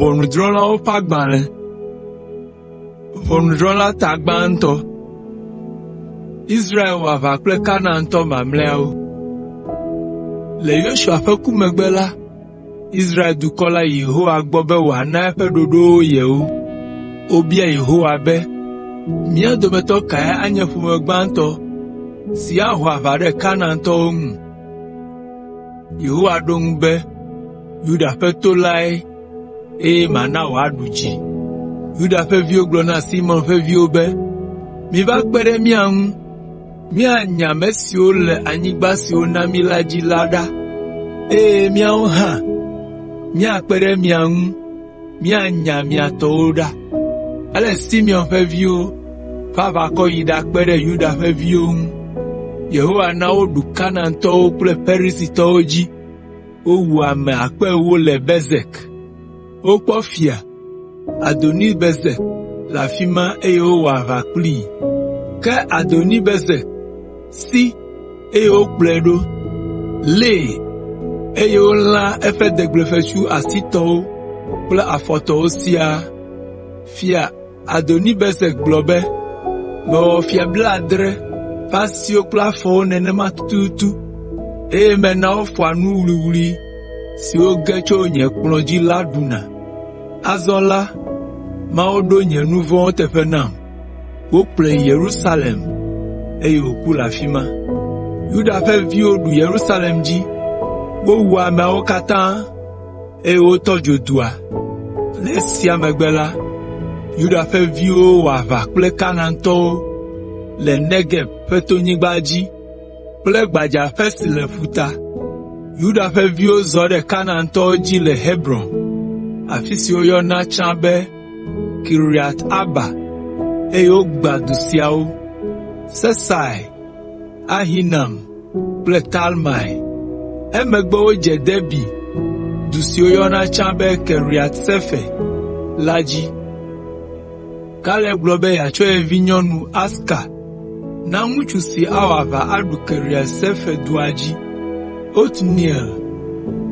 Ʋɔnudrɔ̃lawo ƒe agbalẽ. Ʋɔnudrɔ̃la ta gbãtɔ. Israel wɔ aʋa kple Kanaantɔ mamlɛawo. Le Yosua ƒe ku megbe la, Israel dukɔ la yi Yehowa gbɔ be wòana eƒe ɖoɖowo yewo. Wobia Yehowa be, “Mía dometɔ kae anye ƒome gbãtɔ si aho aʋa ɖe Kanaantɔwo ŋu?” Yehowa ɖo eŋu be, “Yuda ƒe to lae, eye mana wòaɖu dzi.” Yuda ƒe viwo gblɔ na Simeon ƒe viwo be, “Miva kpe ɖe mía ŋu míanya ame siwo le anyigba si wona mí la dzi la ɖa, eye míawo hã míakpe ɖe mia ŋu míanya mia tɔwo ɖa.” Ale Simeon ƒe viwo ƒe aʋakɔ yi ɖakpe ɖe Yuda ƒe viwo ŋu. Yehowa na woɖu Kanaantɔwo kple Perizitɔwo dzi. Wowu ame akpe ewo le Bezek. Wokpɔ fia, Adoni Bezek le afi ma eye wowɔ aʋa kplii. Ke Adoni Bezek si eye wokplɔe ɖo, lée, eye wolã eƒe degblefetsu asitɔwo kple afɔtɔwo siaa. Fia Adoni Bezek gblɔ be, “Mewɔ fia blaadre ƒe asiwo kple afɔwo nenema tututu, eye mena wofɔa nu wuwlui siwo ge tso nye kplɔ̃ dzi la ɖuna. Azɔ la, Mawu ɖo nye nu vɔ̃wo teƒe nam.” Wokplɔe yi Yerusalem, eye wòku le afi ma. Yuda ƒe viwo ɖu Yerusalem dzi. Wowu ameawo katã, eye wotɔ dzo dua. Le esia megbe la, Yuda ƒe viwo wɔ aʋa kple Kanaantɔwo le Negeb ƒe tonyigba dzi kple gbadzaƒe si le ƒuta. Yuda ƒe viwo zɔ ɖe Kanaantɔwo dzi le Hebron, afi si woyɔna tsã be Kiriat Arba, eye wogbã du siawo: Sesai, Ahiman kple Talmai. Emegbe wodze Debir, du si woyɔna tsã be Kiriat Sefer la dzi. Kaleb gblɔ be yeatsɔ ye vinyɔnu Axsa na ŋutsu si awɔ aʋa aɖu Kiriat Sefer dua dzi. Otniel,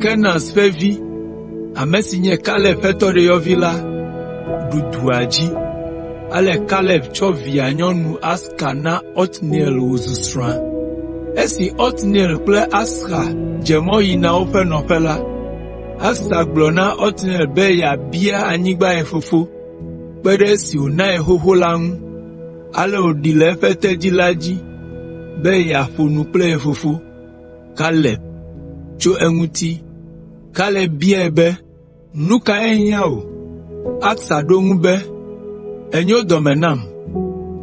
Kenaz ƒe vi, ame si nye Kaleb ƒe tɔɖiyɔvi la, ɖu dua dzi. Ale Kaleb tsɔ via nyɔnu Axsa na Otniel wòzu srɔ̃a. Esi Otniel kple Axsa dze mɔ yina woƒe nɔƒe la, Axsa gblɔ na Otniel be yeabia anyigba ye fofo, kpe ɖe esi wòna ye xoxo la ŋu. Ale wòɖi le eƒe tedzi la dzi be yeaƒo nu kple ye fofo, Kaleb, tso eŋuti. Kaleb biae be, “Nu kae hiã wò?” Axsa ɖo eŋu be, “Ènyo dɔ me nam,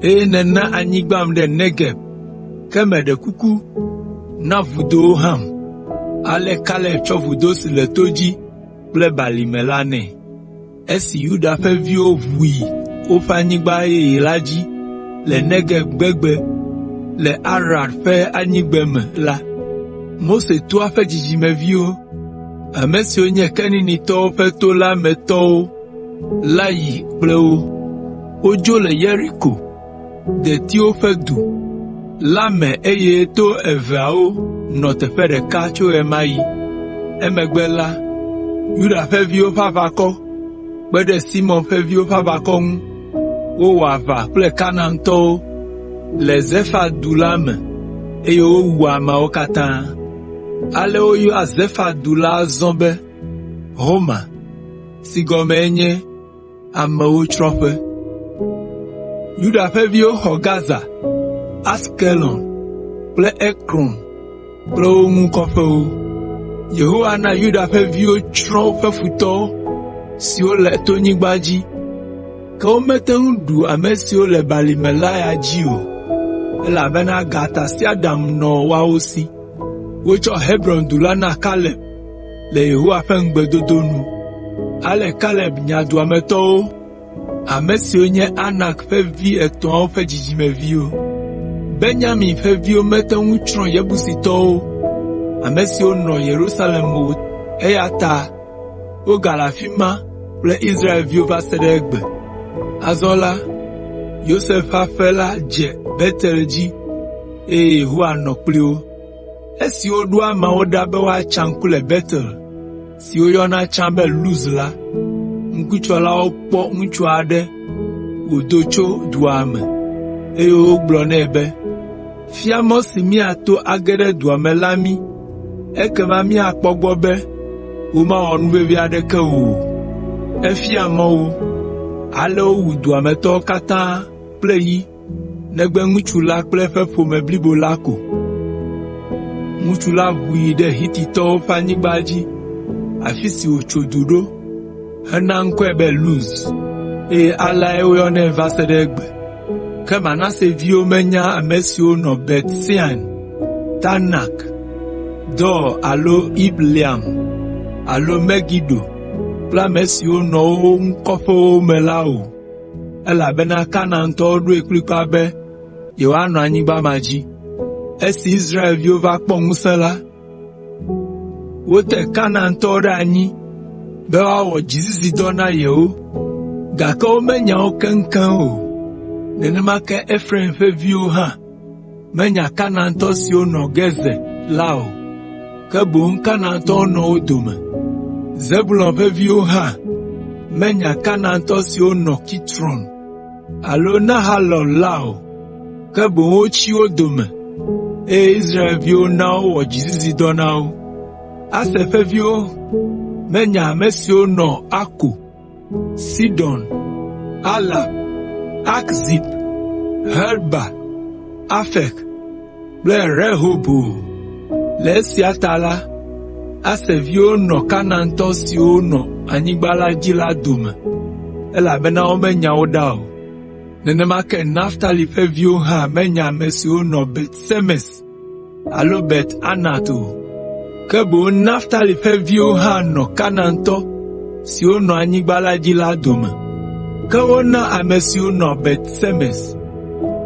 eye nèna anyigbam ɖe Negeb, ke meɖe kuku, na vudowo hãm.” Ale Kaleb tsɔ vudo si le to dzi kple balime la nɛ. Esi Yuda ƒe viwo ʋu yi woƒe anyigba yeye la dzi le Negeb gbegbe le Arad ƒe anyigbeme la, Mose toa ƒe dzidzimeviwo, ame siwo nye Keninitɔwo ƒe to la me tɔwo la yi kple wo. Wodzo le Yeriko, detiwo ƒe du la me eye to eveawo nɔ teƒe ɖeka tso ɣe ma ɣi. Emegbe la, Yuda ƒe viwo ƒe aʋakɔ kpe ɖe Simeon ƒe viwo ƒe aʋakɔ ŋu wowɔ aʋa kple Kanaantɔwo le Zefat du la me eye wowu ameawo katã. Ale woyɔa Zefat du la azɔ be Horma, si gɔmee nye amewo tsrɔ̃ƒe. Yuda ƒe viwo xɔ Gaza, Askelon kple Ekron kple wo ŋu kɔƒewo. Yehowa na Yuda ƒe viwo tsrɔ̃ woƒe futɔ siwo le tonyigba dzi, ke womete ŋu ɖu ame siwo le balime la ya dzi o, elabena gatasiaɖam nɔ woawo si. Wotsɔ Hebron du la na Kaleb le Yehowa ƒe ŋugbedodo nu. Ale Kaleb nya dua me tɔwo, ame siwo nye Anak ƒe vi etɔ̃awo ƒe dzidzimeviwo. Benyamin ƒe viwo mete ŋu tsrɔ̃ Yebusitɔwo, ame siwo nɔ Yerusalem o eya ta wogale afi ma kple Israelviwo va se ɖe egbe. Azɔ la, Yosef ƒe aƒe la dze Betel dzi eye Yehowa nɔ kpli wo. Esi woɖo ameawo ɖa be woatsa ŋku le Betel si woyɔna tsã be Luz la, ŋkutsalawo kpɔ ŋutsu aɖe wòdo tso dua me, eye wogblɔ nɛ be, “Fia mɔ si míato age ɖe dua me la mí, ekema míakpɔ egbɔ be womawɔ nuvevi aɖeke wò o.” Efia mɔ wo, ale wowu dua me tɔwo katã kple yi, negbe ŋutsu la kple eƒe ƒome blibo la ko. Ŋutsu la ʋu yi ɖe Hititɔwo ƒe anyigba dzi, afi si wòtso du ɖo hena ŋkɔe be Luz, eye aleae woyɔnɛ va se ɖe egbe. Ke Manase viwo menya ame siwo nɔ Bet Sean, Taanak, Dor alo Ibleam alo Megido kple ame siwo nɔ wo ŋu kɔƒewo me la o, elabena Kanaantɔwo ɖoe kplikpaa be yewoanɔ anyigba ma dzi. Esi Israelviwo va kpɔ ŋusẽ la, wote Kanaantɔwo ɖe anyi be woawɔ dzizizidɔ na yewo, gake womenya wo keŋkeŋ o. Nenema ke Efraim ƒe viwo hã menya Kanaantɔ siwo nɔ Gezer la o, ke boŋ Kanaantɔwo nɔ wo dome. Zebulon ƒe viwo hã menya Kanaantɔ siwo nɔ Kitron alo Nahalol la o, ke boŋ wotsi wo dome, eye Israelviwo na wowɔ dzizizidɔ na wo. Aser ƒe viwo menya ame siwo nɔ Ako, Sidon, Alab, Akzib, Helba, Afek kple Rehob o. Le esia ta la, Aser viwo nɔ Kanaantɔ siwo nɔ anyigba la dzi la dome, elabena womenya wo ɖa o. Nenema ke Naftali ƒe viwo hã menya ame siwo nɔ Bet Semes alo Bet Anat o, ke boŋ Naftali ƒe viwo hã nɔ Kanaantɔ siwo nɔ anyigba la dzi la dome. Ke wona ame siwo nɔ Bet Semes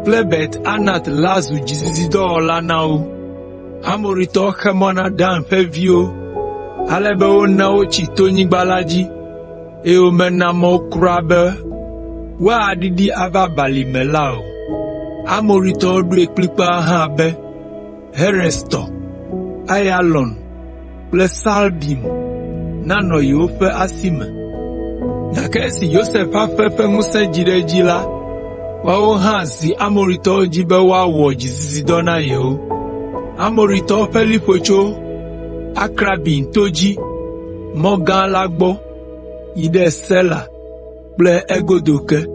kple Bet Anat la zu dzizizidɔwɔla na wo. Amoritɔwo xe mɔ na Dan ƒe viwo ale be wona wotsi tonyigba la dzi, eye womena mɔ wo kura be woaɖiɖi ava balime la o. Amoritɔwo ɖoe kplikpaa hã be Herestɔ, Aiyalon kple Saalbim nanɔ yewoƒe asi me. Gake esi Yosef ƒe aƒe ƒe ŋusẽ dzi ɖe edzi la, woawo hã zi Amoritɔwo dzi be woawɔ dzizizidɔ na yewo. Amoritɔwo ƒe liƒo tso Akrabim to dzi, mɔ gã la gbɔ, yi ɖe Sela kple egodo ke.